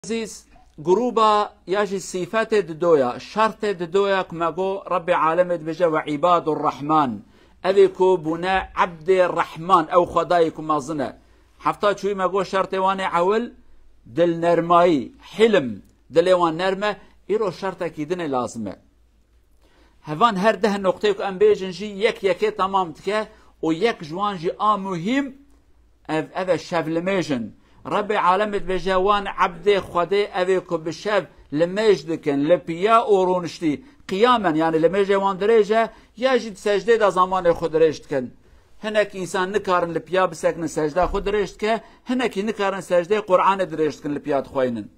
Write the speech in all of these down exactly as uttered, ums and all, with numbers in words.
Ezîz, grûba ya jî sîfetê didoya, şertê didoya ku me got Rebbê alemê dibêje we îbadur Rehman. Ev ê ku bûne ebdê Rehman, ew Xwedayê ku mezin e. Hefta çûyî me got şertê wan ê ewil dilnermayî, hilm, dilê wan nerm e, îro şertekî din ê lazim e. Hevan her deh noqteyê ku em bêjin jî yek yekê temam dike û yek ji wan jî a muhîm ev, ev e şevlimêj in. Rebbê alemê dibêje wan ebdê Xwedê ev ê ku bi şev limêj dikin, li piya û rûniştî, qiyamen, yanî limêjê wan dirêj e, ya jî di secdê de zamanê xwe dirêj dikin. Hinek însan nikarin li piya bisekinin secda xwe dirêj dike, hinekî nikarin secdê Qur'anê dirêj dikin li piya dixweynin.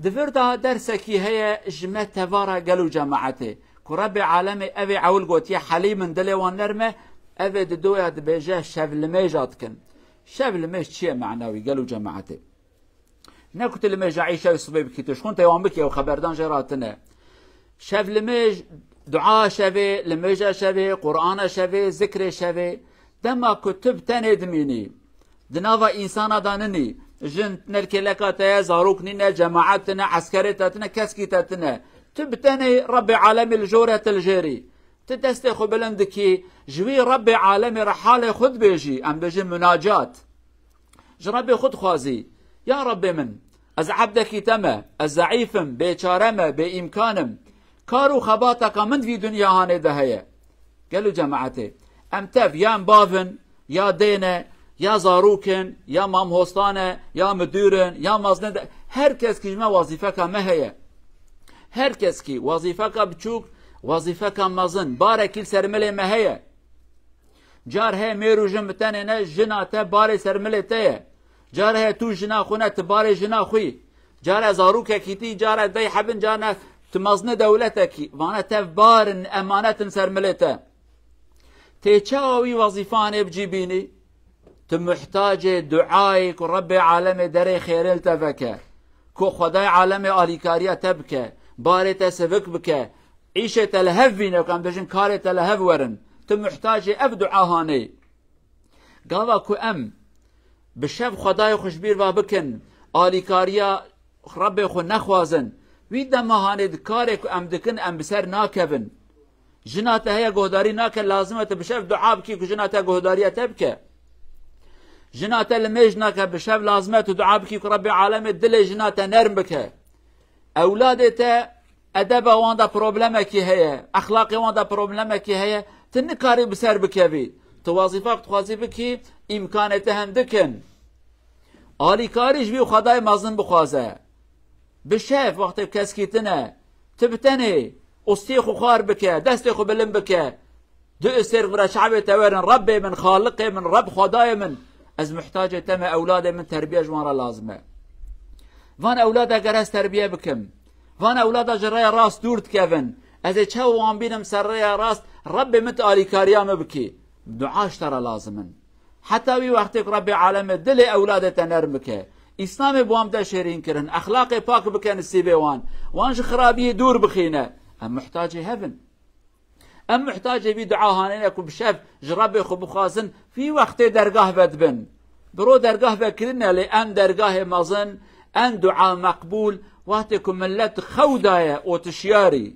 Di vir de dersekî heye ji me tevara gel û cemaetê, ku Rebbê alemê ev ê ewil gotiye Helîm in, dilê wan nerm e, ev ê didoya dibêje şevlimêja dikin. Şevlimêj çi ye mena wî gel û cemaetê? Ne ku tu limêja îşev sibê bikî, tu ji xwe tê wan bikî, ew xeberdan jê re hatine. Şevlimêj, dua şevê, limêja şevê, Qur'ana şevê, zikrê şevê. Dema ku tu bi tenê dimînî, di nava însana de ninî, jin ne li kêleka te ye, zarok nîne, cemaet tine, eskerê te tine, keskî te tine. Tu bi tenê Rebbê alemê li jor e, tu li jêrî. Tu destê xwe bilind dikî, ji wî Rebbê alemê re halê xwe dibêjî, em bêjin munacat. Ji Rebbê xwe dixwazî, ya Rebbê min, ez ebdekî te me, ez zeîf im, bêçare me, bêîmkan im. Kar û xebateka min di vî dinya hanê de heye. Gel û cemaetê, em tev ya em bav in, ya dê ne, ya zarok in, ya mamhosta ne, ya midûr in, ya mezin in, her keskî ji me wezîfeka me heye. Her keskî wezîfeka biçûk, wezîfeka mezin, barekî li ser milê me heye. Car heye mêr û jin bi tenê ne, jina te barê ser milê te ye. Car heye tu jina xwe ne, tu barê jina xwe yî. Care zarokekî tî, care dey hebin, care tu mezine dewletekî. Vana tev bar in, emanet in ser milê te. Tê çawa wî wezîfanê bi cî bînî? Tu muhtacê duayê ku Rebbê alemê derê xêrê li te veke, ku Xwedayê alemê alîkariya te bike, barê te sivik bike, îşê te li hev bîne, ku em bêjin karê te li hev werin. Tu muhtacê ev dua hanê. Gava ku em bi şev Xwedayê xwe ji bîr ve bikin, alîkariya Rebbê xwe nexwazin, wî dema hanê di karê ku em dikin em bi ser nakevin. Jina te heye guhdarî nake, lazim e tu bi şev dua bikî ku jina te guhdariya te bike. Jina te limêj nake, bi şev lazim e tu dua bikî ku Rebbê alemê dilê jina te nerm bike. Ewladê te edeba wan de problemekî heye, exlaqê wan de problemekî heye, tu nikarî bi ser bikevî. Tu wezîfa ku dixwazî bikî, îmkanê te hindik in. Alîkarî ji wî Xwedayê mezin bixwaze. Bi şev wextê keskî tine, tu bi tenê, ostiyê xwe xwar bike, destê xwe bilind bike. Du istêrk vira çavê te werin, Rebbê min, Xaliqê min, Reb Xwedayê min. Ez muhtacê te me, ewladê min, terbiye ji wan re lazim e. Van ewlada ger ez terbiye bikim, van ewlada ji rêya rast dûr dikevin, ez ê çawa wan bînim ser rêya rast, Rebbê min tu alîkariya min bikî. Dua ji te re lazim in. Heta wî wextê ku Rebbê alemê dilê ewladê te nerm bike. Îslamê bi wan bide şêrîn kirin, exlaqê pak bike nisîbê wan. Wan ji xirabiyê dûr bixîne. Em muhtacê hev in. Em muhtacê vî dua hanê ne ku bi şev ji Rebbê xwe bixwazin, vî wextê dergah vedibin. Bi ro dergah vekirine, lê en dergahê mezin, en dua meqbûl, wextê ku millet xew daye û tu şiyarî.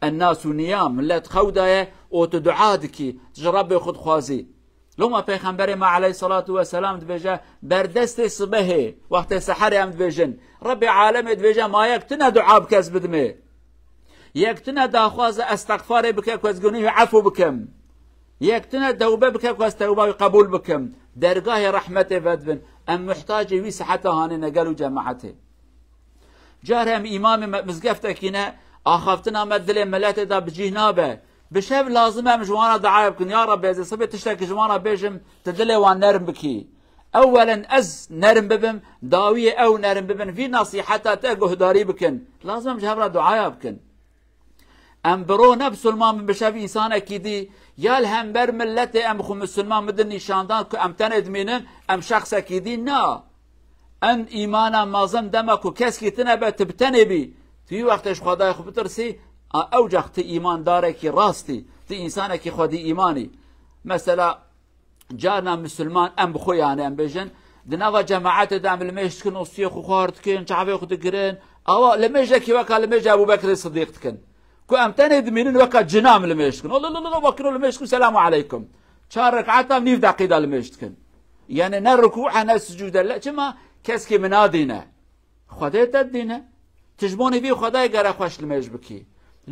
En nasu niyam, millet xew daye û tu dua dikî, ji Rebbê xwe dixwazî. Loma Pêxemberê me aleyhissalatu vesselam dibêje, berdestê sibehê, wextê seherê em dibêjin, Rebbê alemê dibêje, ma yek tune dua bike ez bidimê. Yek tune daxwaze estexfarê bike ku ez gunî wî efû bikim. Yek tune tewbe bike ku ez tewba wî qebûl bikim. Dergahê rehmetê vedibin. Em muhtacê wî siheta hanê ne gel û cemaetê. Car em îmamê me mizgeftekî ne, axaftina me dilê miletê de bi cih nabe. Bi şev lazim e em ji wan re duaya bikin. Ya Rebbi, ez ê sibê tiştekî ji wan re bêjim, tu dilê wan nerm bikî. Ewwelen ez nerm bibim, dawiyê ew nerm bibin, vî nasîheta te guhdarî bikin. Lazim e em ji hev re duaya bikin. Em bi ro ne misilman bin, bi şev însanekî dî, ya li hember miletê em xwe misilman bidin nîşandan ku em tenê dimînin, em şexsekî dî na. En îmana mezin dema ku keskî tine be, tu bi tenê bî, tu wî wextê ji Xwedayê xwe bitirsî, a, ewcax tu îmandarekî rast î, tu însanekî xwedî îman î. Mesela, carna misilman em bi xwe, yanî em bêjin, Di nava cemaetê de em limêj dikin, ostiyê xwe xwar dikin, çavê xwe digirin. Awa limêjekî weka limêja Ebû Bekrê Sidîq dikin. Ku em tenê dimînin weka cina em limêj dikin. Allah Allah Allah, wekî limêj dikin, selamu aleykum. Çar rekata em nîv deqî de limêj dikin. Yani ne rukû e ne sicûd e. Le-, çima? Keskî min nadîne. Xwedê te didîne. Tu ji bo nîvî Xwedayê gere xweş limêj bikî.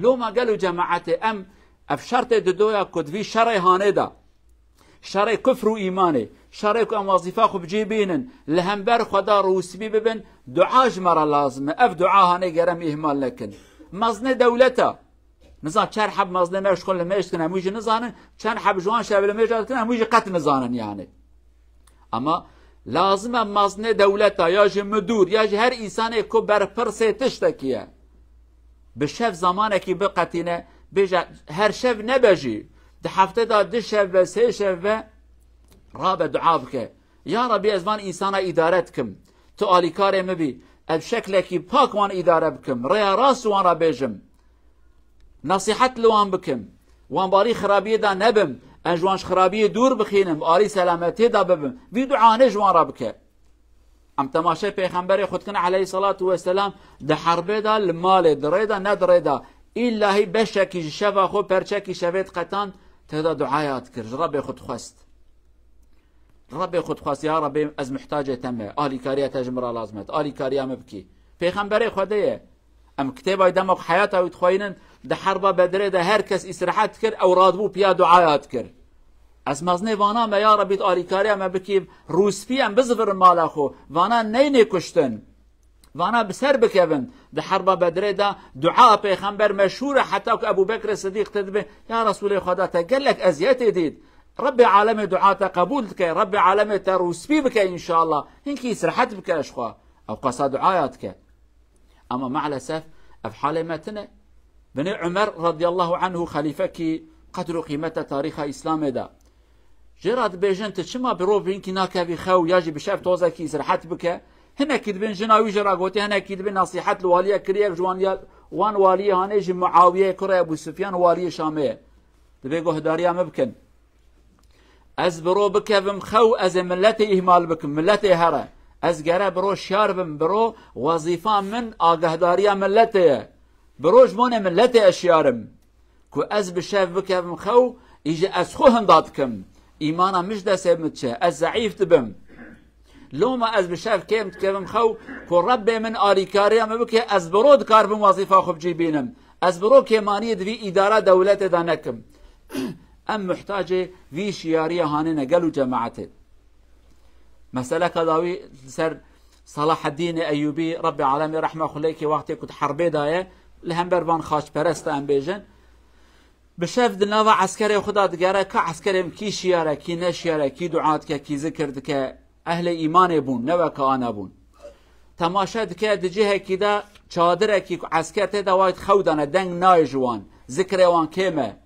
Loma gelo cemaetê em ev şertê didoya ku di vî şerê hanê de, şerê kufr û îmanê, şerê ku em wezîfa xwe bi cî bînin, li hember Xweda rûspî bibin, dua ji me re lazim e. Ev dua hanê gere em îhmal nekin. Mezinê dewleta. Nizan çend heb mezinê me ji xwe limêj dikin, em wî jî nizanin, çend heb ji wan şev limêja dikin, em wî jî qet nizanin yani. Ama lazim e mezinê dewleta ya jî midûr ya jî her însanê ku berpirsê tiştekî ye, bi şev zamanekî biqetîne, bêje her şev nebe jî, di heftê de du şev be, sê şev be, rabe dua bike. Ya Rebî, ez van însana îdare dikim. Tu alîkarê min bî. Ez şeklekî pak wan îdare bikim. Rêya rast ji wan re bêjim. Nesîhet li wan bikim. Wan barî xirabiyê de nebim. Ez ji wan ji xirabiyê dûr bixînim. Alî selametiyê de bibim. Vî duanê ji wan re bike. Em temaşe pêxemberê xwe dikin aleyhissalatu vesselam di herbê de li malê, di rê de ne di rê de. Îllahî beşekî ji şeva xwe, perçekî şevê diqetand, tê de duaya dikir. Ji Rebê xwe dixwest. Rebê xwe dixwest, ya Rebê, ez muhtacê te me, alîkariya te ji min re lazim e, alîkariya min bikî. Pêxemberê Xwedê ye. Em kitêba dema ku heyata wî dixweynin, di herba Bedrê de her kes îsrehet dikir, ew radibû piya duaya dikir. Ez mezinê vana me, ya Rebî, tu alîkariya me bikî, rûspî em bizivirin mala xwe, vana neynê kuştin. Vana bi ser bikevin. Di herba Bedrê de dua pêxember meşhûr e, heta ku Ebû Bekrê Sidîq tê dibe, ya Resûlê Xweda, te gelek eziyetê dît. Rebbê alemê dua te qebûl dike, Rebbê alemê te rûspî bike înşallah. Hinkî îsrehet bike ji xwe. Ew qasa duaya dike. Ama maalesef ev halê me tine. Binê Umer radiyallahu anhu xelîfekî qedr û qîmete tarîxa Îslamê de. Jê re dibêjin, tu çima bi roj hinkî nakevî xew ya jî bi şev tozekî îsrehet bike? Hinekî dibin jina wî jê re gotî, hinekî dibin nesîhet li waliye kiriye, ji wan ya, wan waliyê hanê jî Muawiyê kurê Ebû Sufyan waliyê Şamê ye. Dibê guhdariya min bikin. Ez bi roj bikevim xew, ez ê miletê îhmal bikim, miletê here. Ez gere bi roj şiyar bim, bi roj wezîfa min agehdariya miletê ye. Bi roj ji bonê miletê ez şiyar im. Ku ez bi şev bikevim xew, îje ez xwe hinda dikim. Îmana min ji destê min diçe, ez zeîf dibim. Loma ez bi şev kêm dikevim xew, ku Rebbê min alîkariya min bike, ez bi roj dikaribim wezîfa xwe bi cî bînim. Ez bi roj kêmaniyê di vî îdara dewletê de nekim. Em muhtacê vî şiyariya hanê ne gel û cemaetê. Meseleka dawî li ser Salaheddînê Eyûbî, Rebbê alemê rehma xwe lê ke, wextê ku di herbê de ye, li hember van xaçperesta em bêjin, bi şev di nava eskerê xwe de digere, ka eskerê min kî şiyar e, kî ne şiyar e, kî dua dike, kî zikir dike, ehlê îmanê bûn, ne weke ana bûn. Temaşe dike, di cihekî de çadirekî ku esker tê de wayt xew dane, deng nayê ji wan, zikrê wan kêm e.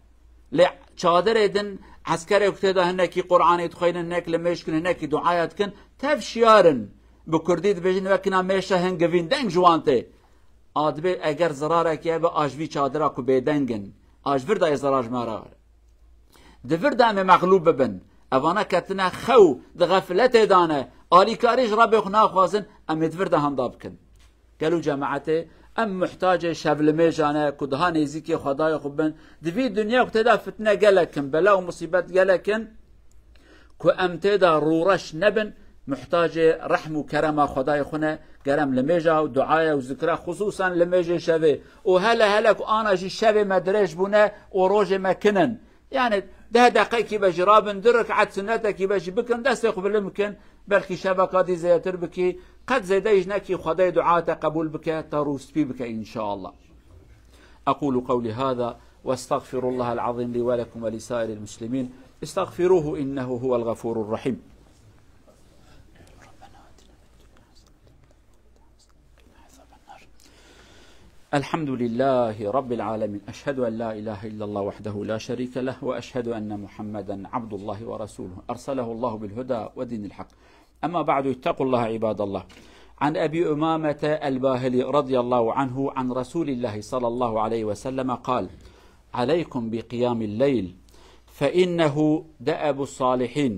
Lê çadirê din eskerê ku tê de hinekî Qur'anê dixweynin, hinek limêj dikin, hinekî duaya dikin, tev şiyar in. Bi kurdî dibêjin, wekî na mêşe hingivîn, deng ji wan tê. A dibê eger zirarekî hebe, a ji vî çadira ku bêdeng in, a ji vir de yê zirar ji me re were. Di vir de em ê mexlûb bibin. Evana ketine xew, di xefiletê de ne, alîkarî ji Rebbê xwe naxwazin, em ê di vir de henda bikin. Gelo cemaetê, em muhtacê şevlimêja ne ku daha nêzîkê Xwedayê xwe bin. Di vî dinya ku tê de fitne gelek in, bela û musîbet gelek in, ku em tê de rûreş nebin, muhtacê rehm û kerema Xwedayê xwe ne, gerem limêja û duaya û zikra, xusûsan limêjê şevê. Û hele hele ku ana jî şevê me dirêj bûne û rojê me kin in. Yani deh deqekî be jî rabin, du rekat sunnetekî be jî bikin, destê xwe bilind bikin, belkî şeveka dî zêdetir bikî, qet zêde jî nekî, Xwedayê dua te qebûl bike, te rûspî bike înşallah. أقول قولي هذا وأستغفر الله العظيم لي ولكم ولسائر المسلمين. استغفروه إنه هو الغفور الرحيم. الحمد لله رب العالمين. أشهد أن لا إله إلا الله وحده لا شريك له، وأشهد أن محمدا عبد الله ورسوله، أرسله الله بالهدى ودين الحق. أما بعد، اتقوا الله عباد الله. عن أبي أمامة الباهلي رضي الله عنه عن رسول الله صلى الله عليه وسلم قال: عليكم بقيام الليل، فإنه دأب الصالحين.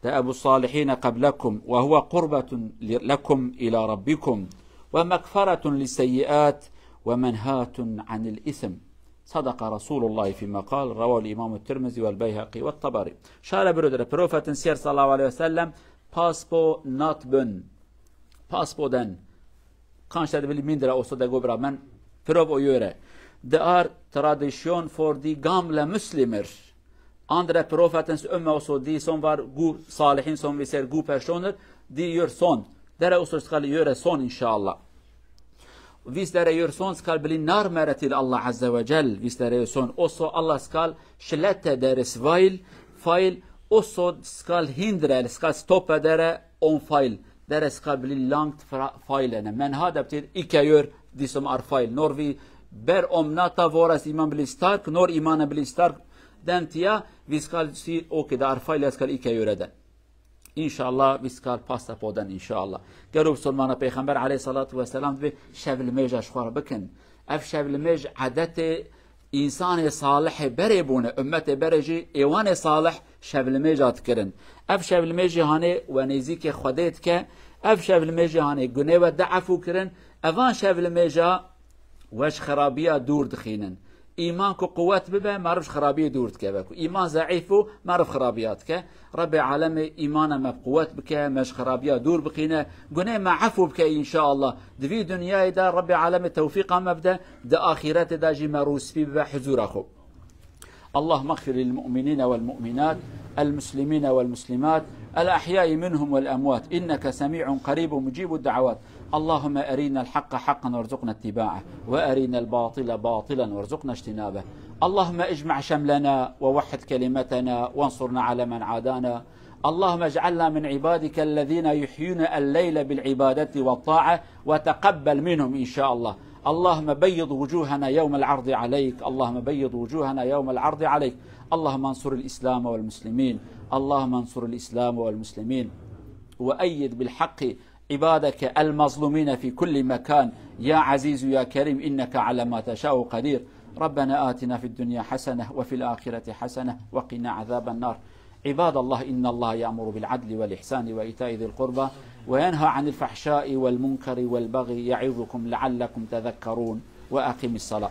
دأب الصالحين قبلكم وهو قربة لكم إلى ربكم ومغفرة للسيئات ومنهاة عن الإثم. صدق رسول الله فيما قال، رواه الإمام الترمذي والبيهقي والطبري. Şare biro dere Profetin siyer sallallahu aleyhi ve sellem paspo nat bön. Paspo den. Kanşte de bili mindre oso de gobra men. Prov o yöre. De ar tradisyon for di gamle muslimer. Andre Profetens ömme oso di son var gu salihin son viser gu personer di yör son. Dere oso skal yöre son inşallah. Vis dere yör son skal bili nar meretil Allah Azze ve Cel. Vis dere yör son. Oso Allah skal şilete dere svail, fail, oso skal hindre, skal stoppe dere on fail. Dere skal bili langt fra-, failene. Men ha de btir ike yör disom ar fail. Nor vi ber om nata voras iman bili stark, nor imana bili stark den tiya, vi skal si oke de ar fail skal ike yöre den. İnşallah vi skal pasta poden inşallah. Gero Müslümana Peygamber aleyhissalatu vesselam ve şevlimêja şxwar bikin. Ev şevlimêj adetê însanê salihê berê bûne, ummetê berê jî êwanê salih şevlimêja dikirin. Ev şevlimêjî hanê we nêzîkê Xwedê dike, ev şevlimêjî hanê gunê we de efû kirin, evan şevlimêja we ji xerabiya dûr dixînin. Îman ku quwet bibe, meriv ji xerabiyê dûr dikeve. Ku îman zeîf bû, meriv xerabiya dike. Rebê alemê îmana me bi quwet bike, me ji xerabiya dûr bixîne, gunê me efû bike înşaallah. Di vî dinyayê de Rebê alemê tewfîqa me bide, di axîretê de jî me rûspî bibe huzûra xwe. اللهم اغفر للمؤمنين والمؤمنات، المسلمين والمسلمات، الأحياء منهم والأموات، إنك سميع قريب مجيب الدعوات. اللهم أرنا الحق حقا وارزقنا اتباعه، وأرنا الباطل باطلا وارزقنا اجتنابه. اللهم اجمع شملنا ووحد كلمتنا وانصرنا على من عادانا. اللهم اجعلنا من عبادك الذين يحيون الليل بالعبادة والطاعة وتقبل منهم إن شاء الله. اللهم بيض وجوهنا يوم العرض عليك، اللهم بيض وجوهنا يوم العرض عليك. اللهم انصر الإسلام والمسلمين، اللهم انصر الإسلام والمسلمين، وأيد بالحق عبادك المظلومين في كل مكان، يا عزيز يا كريم، إنك على ما تشاء قدير. ربنا آتنا في الدنيا حسنة وفي الآخرة حسنة وقنا عذاب النار. عباد الله، إن الله يأمر بالعدل والإحسان وإيتاء ذي القربى وينهى عن الفحشاء والمنكر والبغي يعظكم لعلكم تذكرون. وأقم الصلاة.